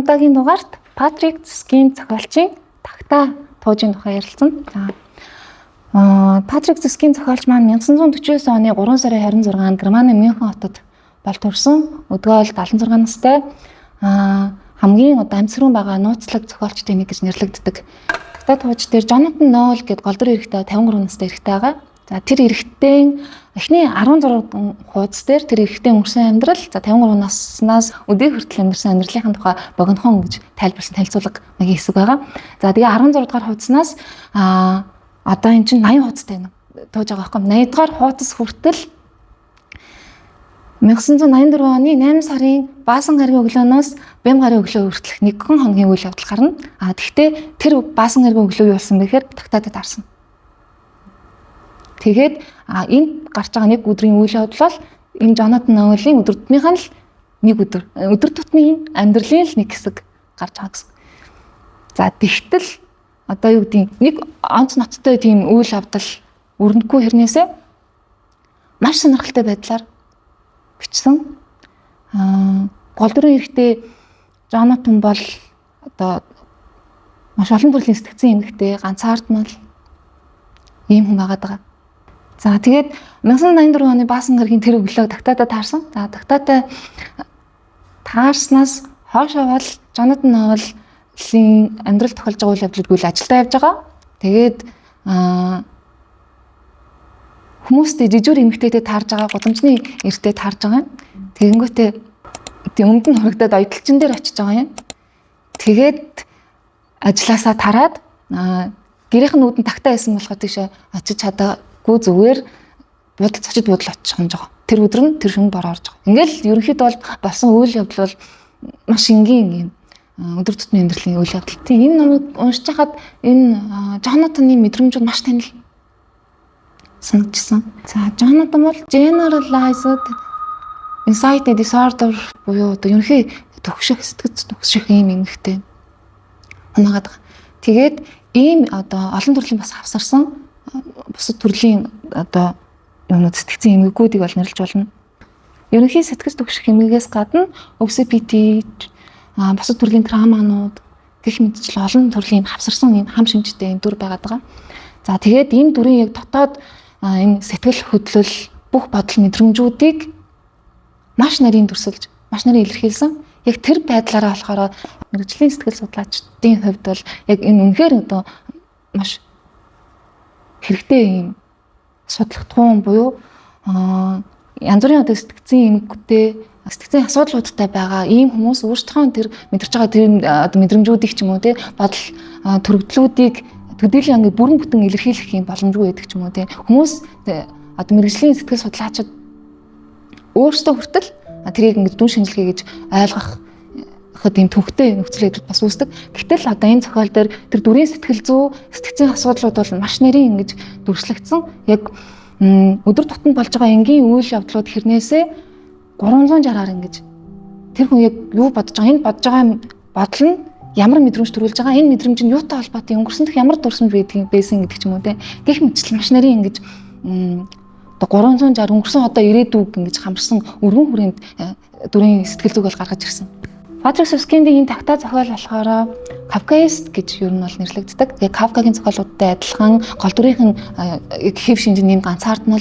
Энэ удаагийн дугаарт Патрик Зускинд зохиолчийн Тагтаа туужийн тухай ярилцсан. За Патрик Зускийн зохиолч маань 1949 оны 3 сарын 26-нд Германы Мюнхен хотод бол төрсэн. Өдгөө бол 76 настай. Хамгийн одоо амьсрын байгаа нууцлаг зохиолчдын нэг гэж нэрлэгддэг. Тагтаа тууж дээр Жонатан Ноул гээд гол дүр эрэгтэй 53 настай эрэгтэй байгаа. За тэр эрэгтэй эхний 16 хуудас дээр тэр эрэгтэй өнгөрсөн амьдрал, за 53 наснаас өдий хүртэл амьдарсан амьдралын тухай богинохон гэж тайлбарсан танилцуулга нэг хэсэг байгаа. За тэгээ 16 дугаар хуудаснаас одоо эн чинь 80 хуудастай юм тууж байгаа байхгүй. 80 дугаар хуудас хүртэл 1984 оны 8 сарын Баасан гарагийн өглөөнөөс Бэм гарын өглөө хүртэлх нэгэн хоногийн үйл явдал гарна. А тэгвэл тэр Баасан гарагийн өглөө юу болсон бэ гэхээр тагтаадад таарсан. Тэгээд энд гарч байгаа нэг өдрийн үйл явдал бол энэ Жонатан Ноулийн өдөр тутмынх нь л нэг өдөр, өдөр тутмын амьдралын л нэг хэсэг гарч байгаа гэсэн. За тэгтэл одоо юу гэдгийг нэг онц ноцтой тийм үйл явдал өрнөхгүй хэрнээсээ маш сонирхолтой байдлаар бичсэн. Гол дүрийн эрэгтэй Жонатан бол одоо маш олон төрлийн сэтгцэн эмэгтэй, ганцаардмал ийм хүн байгаад байгаа. За тэгээд 1984 оны Баасан гарагийн тэр өглөө тагтаадаа таарсан. За тагтаатай таарснаас хойшоо бол Жонатан Ноулийн амьдрал тохиолж байгаа үйл явдлуудгүй л ажилдаа явж байгаа. Тэгээд хүмүүстэй жижүүр эмэгтэйтэй таарж байгаа, гудамжны эртээ таарж байгаа юм. Тэгэнгүүтээ тийм өмд нь хорогдоод оёдолчин дээр очиж байгаа юм. Тэгээд ажилласаа тараад гэрийнх нь үүдэн тагтаа байсан болохоор тийшээ очиж чадаагүй, зүгээр буудал цочид буудал очиж хонж байгаа. Тэр өдөр нь тэр шөнө бороо орж байгаа. Ингээл ерөнхийдөө бол болсон үйл явдал бол маш энгийн юм өдөр тутмын амьдралын үйл явдал. Тийм энэ номыг уншиж хахад энэ Жонатаны мэдрэмжүүд маш танил санагдчихсан. За Жонатан бол generalized anxiety disorder буюу одоо ерөнхий төгшөх, сэтгэц төгшөх ийм эмэгтэй унаагаад байгаа. Тэгээд ийм одоо олон төрлийн бас хавсарсан бусад төрлийн одоо юмнууд сэтгцэн эмгэгүүдийг бол нэрлэж болно. Ерөнхий сэтгэц төгшөх эмгэгээс гадна OCPT, бусад төрлийн травманууд гэх мэтчил олон төрлийн хавсарсан ийм хам шинжтэй ийм дүр байгаад байгаа. За тэгээд энэ дүрийн яг дотоод энэ сэтгэл хөдлөл, бүх бодол мэдрэмжүүдийг маш нарийн дүрсэлж, маш нарийн илэрхийлсэн. Яг тэр байдлаараа болохоор мэргэжлийн сэтгэл судлаачдын хувьд бол яг энэ үнэхээр одоо маш хэрэгтэй юм судлах туун буюу янз бүрийн одоо сэтгцэн эмгэгтэй, сэтгцэн асуудлуудтай байгаа ийм хүмүүс өөрсдийнхөө тэр мэдэрч байгаа тэр одоо мэдрэмжүүдийг ч юм уу те бодол төрөгдлүүдийг төдийлөн ингээ бүрэн бүтэн илэрхийлэх юм боломжгүй байдаг ч юм уу те. Хүмүүс одоо мэргэжлийн сэтгэл судлаачид өөрсдөө хүртэл тэрийг ингээ дүн шинжилгээ гэж ойлгох хад ийм төвхтэй нөхцөл байдал бас үүсдэг. Гэтэл одоо энэ зохиол дээр тэр дүрийн сэтгэл зүй, сэтгцийн асуудлууд бол маш нарийн ингэж дүрслэгдсэн. Яг өдөр тутамд болж байгаа энгийн үйл явдлууд хэрнээсээ 360-аар ингэж тэр хүн яг юу бодож байгаа, энэ бодож байгаа бодол нь ямар мэдрэмж төрүүлж байгаа, энэ мэдрэмж нь юутай холбоотой, өнгөрсөн дэх ямар дурсамж байдгийг байсан гэдэг ч юм уу те. Гэх мэтчил маш нарийн ингэж одоо 360 өнгөрсөн одоо ирээдүг ингэж хамарсан өргөн хүрээнд дүрийн сэтгэл зүйг бол гаргаж ирсэн. Патрик Сускиндийн энэ тагтаа зохиол болохоор Кавкаист гэж ер нь бол нэрлэгддэг. Яг Кавкагийн зохиолуудтай адилхан гол дүрийнх нь хэв шинж нь ганцаардмал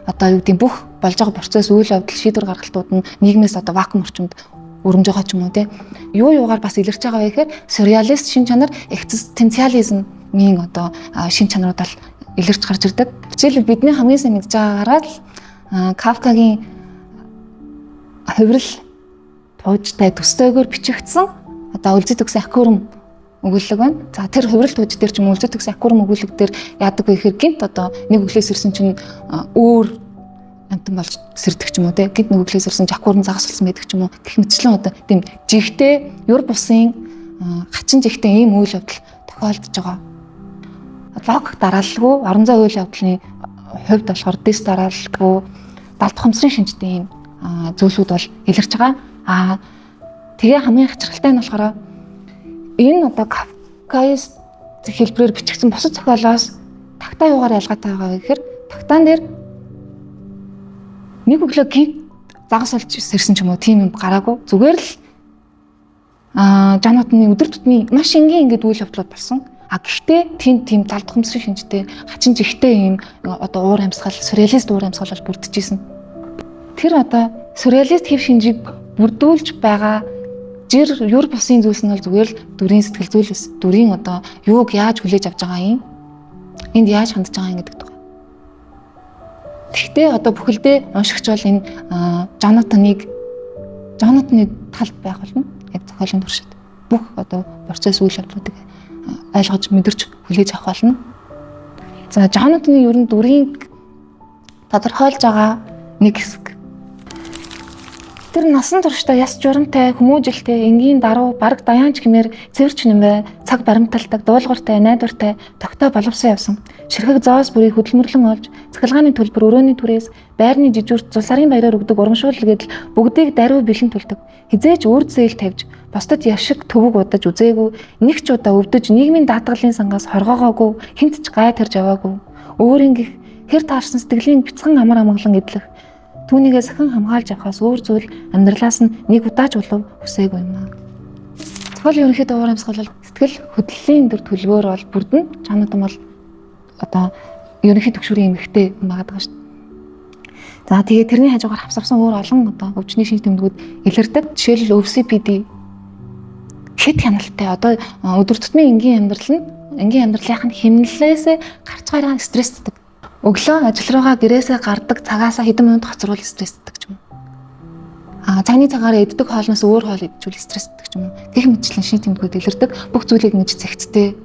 одоо юу гэдэг бүх болж байгаа процесс, үйл явдал, шийдвэр гаргалтууд нь нийгмээс одоо вакуум орчинд өрөмж байгаа ч юм уу те. Юу юугаар бас илэрч байгаа вэ гэхээр сюрреалист шин чанар, экзистенциализмын одоо шин чанарууд бол илэрч гарч ирдэг. Жишээлбэл бидний хамгийн сайн мэдж байгаагаараа л Кавкагийн хувирал туужтай төстэйгээр бичигдсэн одоо үлзий төгсөн аквариум өгүүлэг байна. За тэр хувирал тууж дээр ч юм уу үлзий төгсөн аквариум өгүүлэг дээр яадаг вэ гэхээр гинт одоо нэг өглөөс ирсэн чинь өөр амтан болж сэрдэг ч юм уу те. Гинт нэг өглөөс ирсэн чинь аквариум загас болсон байдаг ч юм уу. Гэх мэтчлэн одоо тийм жигтэй, юр бусын хачин жигтэй ийм үйл явдал тохиолдож байгаа. Логик дараалалгүй, орон зай үйл явдлын хувьд болохоор дэс дараалалгүй, далд ухамсарын шинжтэй ийм зүйлүүд бол илэрч байгаа. Тэгээ хамгийн хачирхалтай нь болохоор энэ одоо Кавкаист хэлбэрээр бичигдсэн бусад зохиолоос тагтаа юугаар ялгаатай байгаа вэ гэхээр тагтаан дээр нэг өглөө гинт загас болж сэрсэн ч юм уу тийм юм гараагүй. Зүгээр л Жонатаны өдөр тутмын маш энгийн ингээд үйл явдлууд болсон. А гэхдээ тийм тийм тал тухамсрын шинжтэй хачин жигтэй ийм одоо уур амьсгал, сюрреалист уур амьсгал бол бүрдчихсэн. Тэр одоо сюрреалист хэв шинжийг бүрдүүлж байгаа жир юр бусын зүйлс нь бол зүгээр л дүрийн сэтгэл зүйл ус. Дүрийн одоо юуг яаж хүлээж авч байгаа юм? Энд яаж хандж байгаа юм гэдэг тухай. Тэгтээ одоо бүхэлдээ уншигч бол энэ Жонатаны талд байх болно. Яг зохиолын туршид бүх одоо процесс үйл явдлуудыг ойлгож мэдэрч хүлээж авах болно. За, Жонатаны ер нь дүрийн тодорхойлж байгаа нэг хэсэг. Тэр насан туршдаа яс журамтай, хүмүүжилтэй, энгийн даруй, бараг даяанч гэмээр цэвэрч нэмээ, цаг баримталдаг, дуулууртай, найдвартай, тогтоо боловсон явсан. Ширхэг зоос бүрийг хөдөлмөрлөн олж, цахилгааны төлбөр, өрөөний түрээс, байрны жижүүрт, зул сарын баяраар өгдөг урамшуулал гэдэл бүгдийг даруй бэлэн төлдөг. Хизээч үр зээл тавьж, бусдад яшиг төвөг удаж үзээгүй, нэг ч удаа өвдөж нийгмийн даатгалын сангаас хоргоогоогүй, хинт ч гай тарж яваагүй. Өөрийн гих хэр таарсан сэтгэлийн бяцхан амар амгалан эдлэх түүнийгээ сахин хамгаалж авахаас өөр зүйл амьдралаас нь нэг удаач улав хүсээгүй юм аа. Зохиолын ерөнхийдөө уур амьсгал бол сэтгэл хөдлөлийн төр төлөвөөр бол бүрдэн. Жонатан бол одоо ерөнхий түгшүүрийн эмгэгтэй хүн байгаа даа шүү дээ. За, тэгээд тэрний хажуугаар хавсарсан өөр олон одоо өвчний шинж тэмдгүүд илэрдэг. Жишээлбэл OCPD хэд хяналтай одоо өдөр тутмын энгийн амьдрал нь энгийн амьдралынх нь хэмнэлээсээ гарч гараа стрессдэг. Өглөө ажил руугаа гэрээсээ гардаг цагаасаа хэдэн минут хоцруул стрессдэг ч юм уу. А цайны цагаараа иддэг хоолноос өөр хоол идчихвэл стрессдэг ч юм уу. Гэх мэтчлэн шинж тэмдгүүд илэрдэг. Бүх зүйлийг ингэж зэгцтэй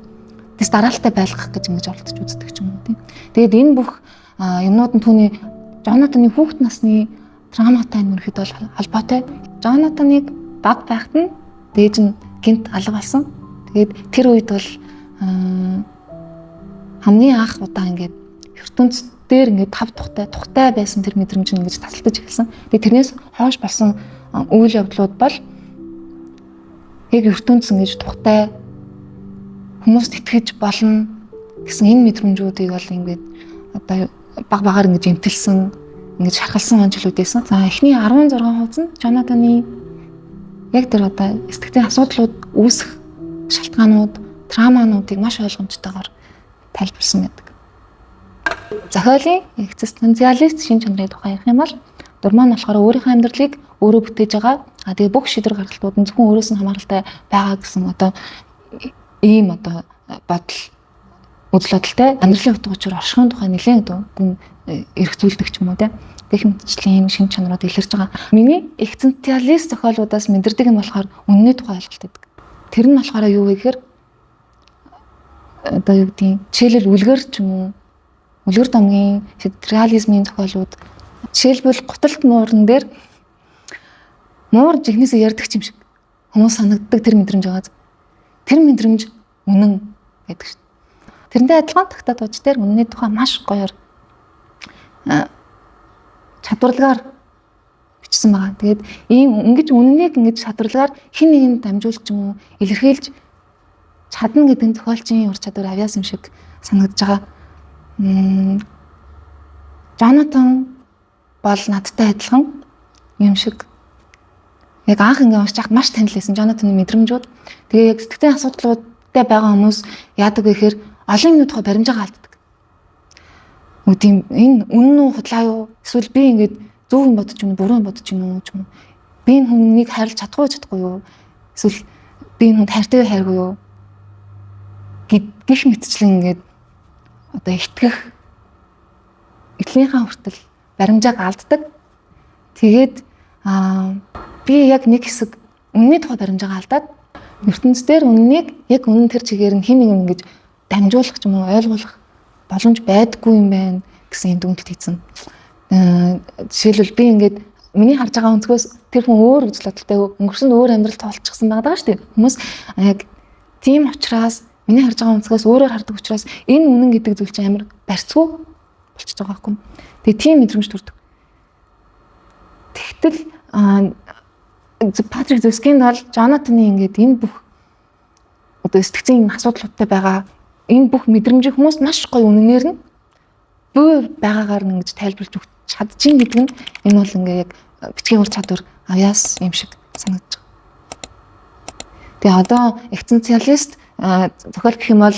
тэс дараалалтай байлгах гэж ингэж оролдож үздэг ч юм уу, тийм. Тэгээд энэ бүх юмнууд нь түүний Жонатаны хүүхэд насны травматай нь ерөнхийдөө бол холбоотой. Жонатаныг баг байхад нь дээж нь гинт алга болсон. Тэгээд тэр үед бол хамгийн анх удаа ингээд ертөнц дээр ингээд тав тухтай байсан тэр мэдрэмж нь ингэж тасалдаж эхэлсэн. Тэгээд тэрнээс хойш болсон үйл явдлууд бол яг ертөнц ингэж тухтай, хүмүүст итгэж болно гэсэн энэ мэдрэмжүүдийг бол ингээд одоо баг багаар ингэж эмтэлсэн, ингэж шархалсан он жилүүд байсан. За, эхний 16 хуудас нь Жонатаны яг тэр одоо сэтгэлийн асуудлууд үүсэх шалтгаанууд, травмануудыг маш ойлгомжтойгоор тайлбарласан байдаг. Зохиолын экзистенциалист шин чанарын тухай ярих юм бол дур маань болохоор өөрийнхөө амьдралыг өөрөө бүтээж байгаа. А тэгээ бүх шийдвэр гаргалтууд нь зөвхөн өөрөөс нь хамааралтай байгаа гэсэн одоо ийм одоо бодол үзэл бодолтой, амьдралын утга учир, оршихуйн тухай нэлээд одоо гүн эргцүүлдэг ч юм уу, те. Гэх мэтчлийн ийм шин чанарууд илэрч байгаа. Миний экзистенциалист зохиолуудаас мэдэрдэг юм болохоор үнний тухай ойлголт өгдөг. Тэр нь болохоор юу вэ гэхээр одоо юу гэдгийг жишээлбэл үлгэр ч юм уу, үлгэр домгийн реализмын зохиолууд, жишээлбэл гуталт муурн дээр муур жихнээсээ ярьдаг юм шиг хүмүүс санагддаг тэр мэдрэмж байгаа. Тэр мэдрэмж үнэн гэдэг шин. Тэрнтэй адилхан тагтаа дууч дээр үнний тухай маш гоёор чадварлагаар бичсэн байгаа. Тэгээд ийм ингэж үннийг ингэж чадварлагаар хэн нэгэнд дамжуулж юм уу илэрхийлж чадна гэдэг нь зохиолчийн ур чадвар авьяас юм шиг санагдаж байгаа. Жонатан бол надтай адилхан юм шиг. Яг анх ингээ уншиж байхад маш танил байсан Жонатаны мэдрэмжүүд. Тэгээ яг сэтгэцийн асуудлуудтай байгаа хүмүүс яадаг вэ гэхээр олон юмны тухай баримжаагаа алддаг. Үгүй, энэ үнэн үү, худлаа юу? Эсвэл би ингээд зөв юм бодож юм уу, буруу юм бодож юм уу ч юм уу? Би энэ хүнийг хайрлаж чадахгүй чадахгүй юу? Эсвэл би энэ хүнд хайртай юу, хайргүй юу? Гэх мэтчлэн ингээд одоо итгэх итлийнхаа хүртэл баримжааг алддаг. Тэгээд би яг нэг хэсэг үнний тухай баримжаагаа алдаад ертөнц дээр үннийг яг үнэн тэр чигээр нь хэн нэгэн ингэж дамжуулах ч юм уу ойлгуулах боломж байдаггүй юм байна гэсэн юм дүгнэлт хийсэн. Жишээлбэл би ингээд миний харж байгаа өнцгөөс тэр хүн өөр үзэл бодолтой, өнгөрсөн өөр амьдрал тоолчихсан байгаа шүү дээ. Хүмүүс яг тийм учраас миний харж байгаа өнцгөөс өөрөөр хардаг учраас энэ үнэн гэдэг зүйл чинь амар барьцгүй болчихж байгаа байхгүй. Тэгээ тийм мэдрэмж төрдөг. Тэгтэл Патрик Зюскинд бол Жонатаны ингээд энэ бүх одоо сэтгцийн асуудлуудтай байгаа энэ бүх мэдрэмжийг хүмүүс маш гоё үнэнээр нь буй байгаагаар нь ингэж тайлбарлаж өгч чадчихээн гэдэг нь энэ бол ингээ яг бичгийн ур чадвар авьяас юм шиг санагдаж байгаа. Тэгээ одоо экзистенциалист зохиол гэх юм бол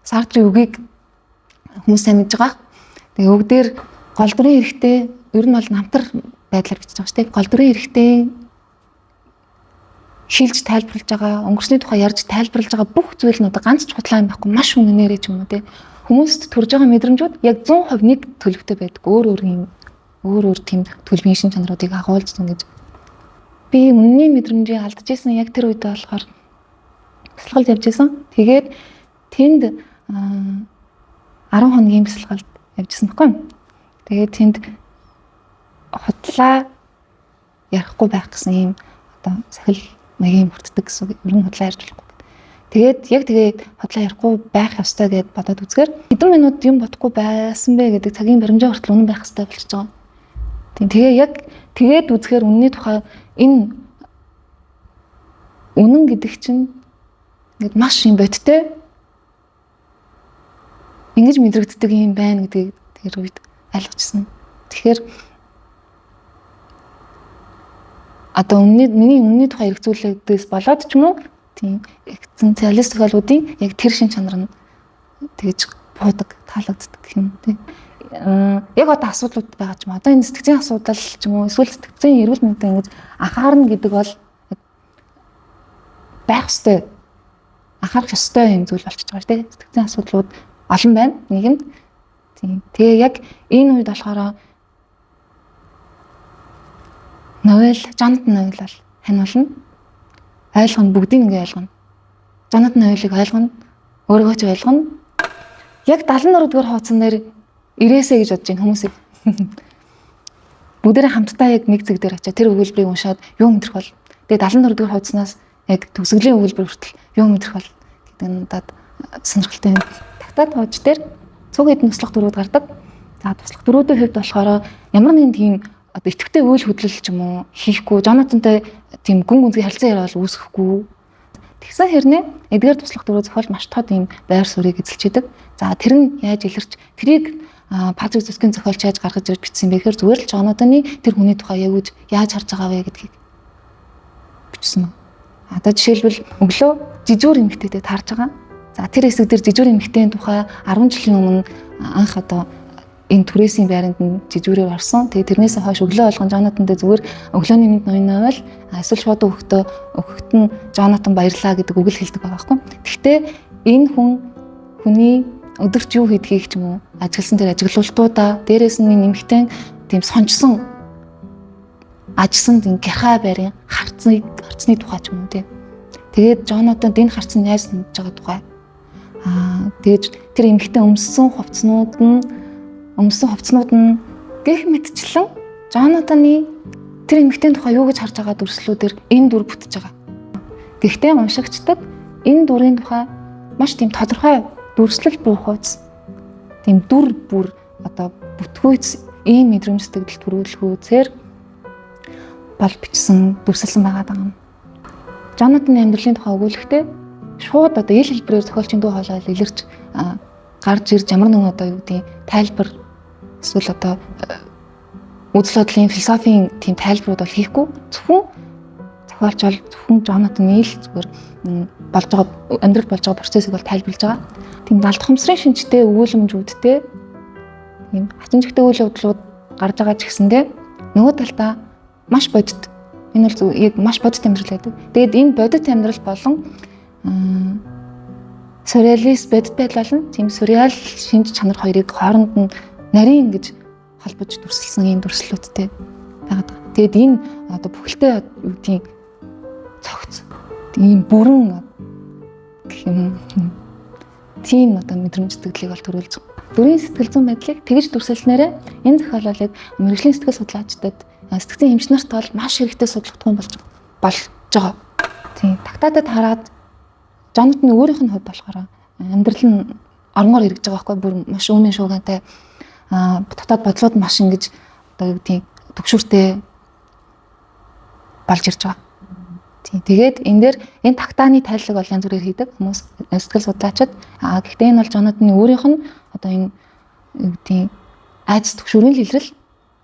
Сартрын үгийг хүмүүс сайн мэдж байгаа. Тэгээ үг дээр гол дүрийн эрэхтэй ер нь бол намтар байдлаар бичиж байгаа шүү дээ. Гол дүрийн эрэхтэй шилж тайлбарлаж байгаа, өнгөрсний тухай ярьж тайлбарлаж байгаа бүх зүйл нь одоо ганц ч худлаа юм байхгүй, маш үнэнээрээ ч юм уу те. Хүмүүст төрж байгаа мэдрэмжүүд яг 100% нэг төлөвтэй байдаг. Өөр өөр юм, өөр өөр тийм төлөвийн шин чанаруудыг агуулж ингэж би үнний мэдрэмжийг алдчихсан яг тэр үедээ болохоор бясалгалд явж исэн. Тэгээд тэнд 10 хоногийн бясалгалд явжсэн байхгүй юу? Тэгээд тэнд худлаа ярихгүй байх гэсэн ийм одоо сахил маягийн бүрддэг гэсэн үг. Ер нь худлаа ярьж болохгүй. Тэгээд яг тэгээд худлаа ярихгүй байх ёстой гэд бодоод үзэхээр хэдэн минут юм бодохгүй байсан бэ гэдэг цагийн баримжаа хүртэл үнэн байх ёстой болчихж байгаа. Тийм, тэгээ яг тэгээд үзэхээр үнний тухай энэ үнэн гэдэг чинь ингээд маш юм бодтой ингэж мэдрэгддэг юм байна гэдгийг тэр үед ойлгочихсон. Тэгэхээр одоо үнний миний үнний тухай хэрэгцүүлэгдээс болоод ч юм уу тийм экзистенциалист зохиолуудын яг тэр шин чанар нь тэгж буудаг, таалагддаг юм тийм. Яг одоо асуудлууд байгаа ч юм уу. Одоо энэ сэтгцийн асуудал ч юм уу эсвэл сэтгцийн эрүүл мэндэд ингэж анхаарна гэдэг бол байх ёстой, анхаарах ёстой юм зүйл болчихж байгаа шүү дээ. Сэтгцийн асуудлууд олон байна нийгэмд. Тийм. Тэгээ яг энэ үед болохоор Новел, Жонатан Новел бол хань болно. Ойлгоно, бүгдийг ингээ ойлгоно. Жонатан Новелыг ойлгоно, өөрийгөө ч ойлгоно. Яг 74 дугаар хуудсан дээр ирээсэ гэж бодож байна хүмүүсийг. Бүгдээрээ хамтдаа яг нэг зэг дээр очиад тэр өгүүлбэрийг уншаад юу мэдрэх бол. Тэгээ 74 дугаар хуудаснаас яг төгсгөлийн өгүүлбэр хүртэл юу мэдрэх бол гэдэг нь надад сонирхолтой юм. Тагтаад хууч дээр цуг хэдэн туслах дөрүүд гардаг. За туслах дөрүүдийн хувьд болохоор ямар нэгэн тийм одоо идэвхтэй үйл хөдлөл ч юм уу хийхгүй, Жонатантай тийм гүн гүнзгий харилцан яриа бол үүсгэхгүй. Тэгсэн хэрнээ эдгээр туслах дөрөв зохиол маш тод ийм байр суурийг эзэлж идэг. За тэр нь яаж илэрч тэрийг Патрик Зүскийн зохиолч яаж гаргаж ирж бичсэн бэ гэхээр зүгээр л Жонатаны тэр хүний тухай яг үж яаж харж байгаа вэ гэдгийг бичсэн баг. Одоо жишээлбэл өглөө жижүүр эмэгтэйтэй таарж байгаа. За тэр хэсэг дээр жижүүр эмэгтэйн тухай 10 жилийн өмнө анх одоо энэ түрээсийн байранд нь жижүүрээр орсон. Тэгээ тэрнээс хойш өглөө болгон Жонатантай зүгээр өглөөний мэнд ноён новел эсвэл шууд өгөхдөө өгөхт нь Жонатан баярлаа гэдэг үг л хэлдэг байгаа байхгүй. Гэхдээ энэ хүн хүний өдөрт юу хийдгийг ч юм уу ажигласан тэр ажиглуултуудаа дээрээс нь нэмэгтэн тийм сонжсон ажсан тийм гярхай байрын харцны тухай ч юм уу тийм. Тэгээд Жонатанд энэ харц нь яаж санаж байгаа тухай. Тэгээд тэр эмэгтэй өмссөн хувцснууд нь гэх мэтчлэн Жонатаны тэр эмэгтэйн тухай юу гэж харж байгаа дүрслүүдээр энэ дүр бүтэж байгаа. Гэхдээ уншигчдад энэ дүрийн тухай маш тийм тодорхой дүрслэл буухуйц тийм дүр бүр одоо бүтгүйц ийм мэдрэмж сэтгэл төрүүлэхүүцээр бол бичсэн дүрсэлсэн байгаа даа. Жонатаны амьдралын тухай өгүүлэхдээ шууд одоо ил хэлбэрээр зохиолчийн дуу хоолой илэрч гарч ирж ямар нэгэн одоо юу гэдгийг тайлбар эсвэл одоо үзэл бодлын философийн тийм тайлбарууд бол хийхгүй. Зөвхөн зохиолч бол зөвхөн Жонатаны ил зүгээр болж байгаа амьдрал болж байгаа процессыг бол тайлбарлаж байгаа. Тийм далдхамсрын шинжтэй өгүүлэмжүүдтэй тийм хачин чигтэй үйл явдлууд гарч байгаа ч гэсэндээ нөгөө талдаа маш бодит. Энэ бол яг маш бодит амьдрал байдаг. Тэгээд энэ бодит амьдрал болон сюрреалист бодит байдал болон тийм сюрреал шинж чанар хоёрыг хооронд нь нарийн ингэж холбож дүрсэлсэн ийм дүрслэлүүдтэй байгаад байгаа. Тэгээд энэ одоо бүхэлдээ юу гэдгийг цогц ийм бүрэн гэх юм тийм одоо мэдрэмж сэтгэлийг бол төрүүлж байгаа. Дүрийн сэтгэл зүйн байдлыг тэгж дүрсэлснээрээ энэ зохиолыг мэргэжлийн сэтгэл судлаачдад сэтгцийн эмч нарт бол маш хэрэгтэй судлагдсан болж байгаа. Тийм тагтаатад хараад Жонатан өөрийнх нь хувьд болохоор амьдрал нь оронгоор эргэж байгаа байхгүй, бүр маш үүмэн шуугантай дотоод бодлууд маш ингэж одоо юу гэдгийг төгшүүртэй болж ирж байгаа. Тийм тэгээд энэ дээр энэ тагтааны тайллаг бол янз бүрээр хийдэг хүмүүс сэтгэл судлаачид. Гэхдээ энэ бол Жонатаны өөрийнх нь одоо энэ юу гэдгийг айдас төгшүүрийн л илрэл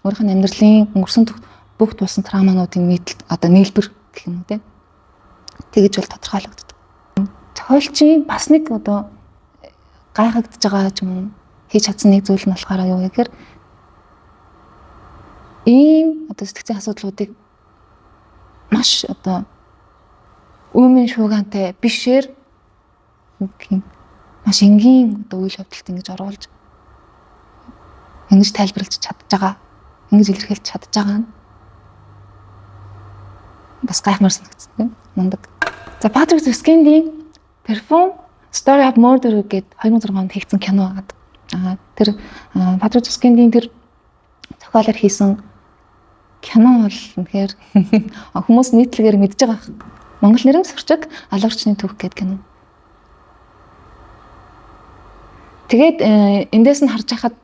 өөрийнх нь амьдралын өнгөрсөн бүх тулсан травмануудын нийтлэл одоо нийлбэр гэх юм уу тийм. Тэгэж бол тодорхойлогддог. Зохиолчийн бас нэг одоо гайхагдж байгаа ч юм уу хийж чадсан нэг зүйл нь болохоор юу гэхээр ийм одоо сэтгцийн асуудлуудыг маш одоо үймэн шуугантай бишээр маш энгийн одоо үйл явдалд ингэж оруулж ингэж тайлбарлаж чадж байгаа, ингэж илэрхийлж чадж байгаа нь бас гайхмаар санагдсан тийм мундаг. За, Патрик Зюскиндийн Perfume Story of Murder гэдэг 2006 онд хийгдсэн кино байгаад. Тэр Патрик Зюскиндийн тэр зохиолоор хийсэн кино бол үнэхээр хүмүүс нийтлэгээр мэдж байгаа. Монгол нэрэн Сөрчиг алуурчны түүх гэдэг кино. Тэгээд эндээс нь харж байхад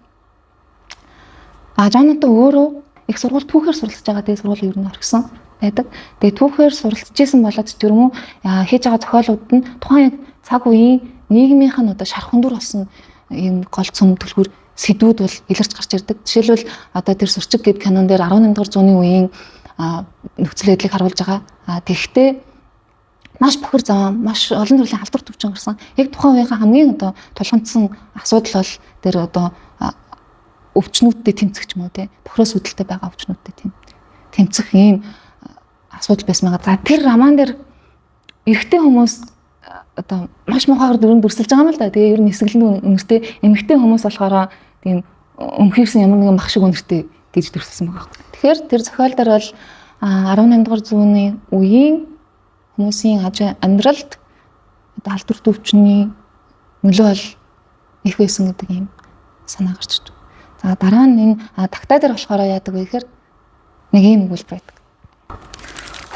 Жонатан өөрөө их сургууль түүхээр суралцж байгаа. Тэгээд сургууль ер нь орхисон байдаг. Тэгээд түүхээр суралцж исэн болоод ч юм уу хийж байгаа зохиолууд нь тухайн яг цаг үеийн нийгмийнх нь одоо шарх хүндүр болсон ийм гол цөм түлхүүр сэдвүүд бол илэрч гарч ирдэг. Жишээлбэл одоо тэр Сөрчиг гэдэг кинон дээр 18 дугаар зууны үеийн нөхцөл байдлыг харуулж байгаа. Тэгэхдээ маш бохир зам, маш олон төрлийн алдар төвчин гарсан. Яг тухайн үеийнхээ хамгийн одоо тулгамдсан асуудал бол тэр одоо өвчнүүдтэй тэмцэх ч юм уу те. Бохироос үүдэлтэй байгаа өвчнүүдтэй тэмцэх ийм асуудал байсан байгаа. За, тэр роман дээр эрэгтэй хүмүүс одоо маш муухайгаар дөрөв дүрсэлж байгаа юм л да. Тэгээ ер нь эсэглэн үнэртэй, эмэгтэй хүмүүс болохоор тийм өмхийрсэн ямар нэгэн мах шиг үнэртэй гэж дүрсэлсэн байгаа. Тэгэхээр тэр зохиол дээр бол 18 дугаар зууны үеийн хүмүүсийн аж амьдралд одоо алдар төвчний нөлөө бол их байсан гэдэг ийм санаа гарч ирж байна. За, дараа нь энэ тагтаа дээр болохоор яадаг вэ гэхээр нэг ийм өгүүлбэр байдаг.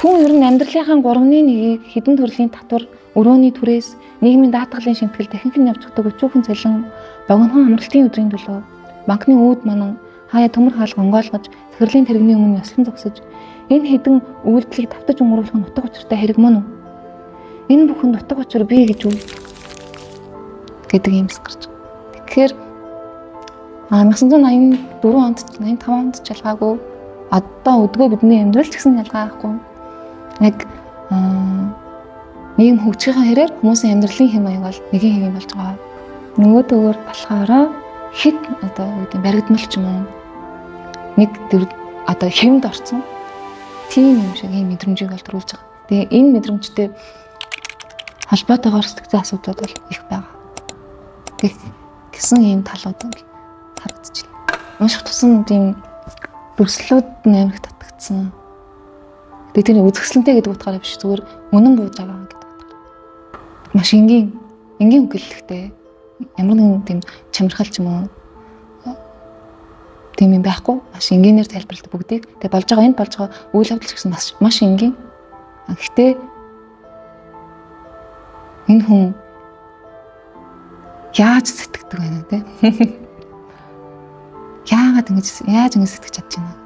Хүн ер нь амьдралынхаа 3-ны 1-ийг хэдэн төрлийн татвар, өрөөний түрээс, нийгмийн даатгалын шимтгэл, дахинхэн явчихдаг өчүүхэн цалин, богинохон амралтын өдрийн төлөө, банкны үүд манан, хаяа төмөр хаалга онгойлгож, захирлын тэрэгний өмнө ёслон зогсож, энэ хэдэн үйлдэлийг давтаж өнгөрүүлэх нь утга учиртай хэрэг мөн үү? Энэ бүхэнд утга учир бий гэж үү? Гэдэг юмс гарч байгаа. Тэгэхээр 1984 онд 85 онд ч ялгаагүй, одоо өдгөө бидний амьдрал ч гэсэн ялгаа байхгүй. Яг нийгэм хөгжихийн хэрээр хүмүүсийн амьдралын хэм маяг бол нэгin хэм болж байгаа. Нөгөөдөөр болохоор хэд одоо юу гэдэг баригдмал ч юм уу нэг одоо хэмд орсон тийм юм шиг ийм мэдрэмжийг бол төрүүлж байгаа. Тэгээ энэ мэдрэмжтэй холбоотойгоор сэтгцэн асуудлууд бол их байгаа. Гэсэн ийм талууд бол харагдчихлаа. Унших тусам тийм дүрслэлүүд нь амар их татагдсан. Тэгээ тэр үзэсгэлэнтэй гэдэг утгаараа биш, зүгээр үнэн бууж байгаа гэдэг утгаар. Маш энгийн үгэллэгтэй. Ямар нэгэн тийм чамирхал ч юм уу тийм юм байхгүй. Маш энгийнээр тайлбарладаг бүгдийг. Тэгээ болж байгаа энд болж байгаа үйл явдал ч гэсэн маш энгийн. Гэхдээ энэ хүн яаж сэтгэдэг байна те? Яагаад ингэж яаж ингэж сэтгэж чадж байна?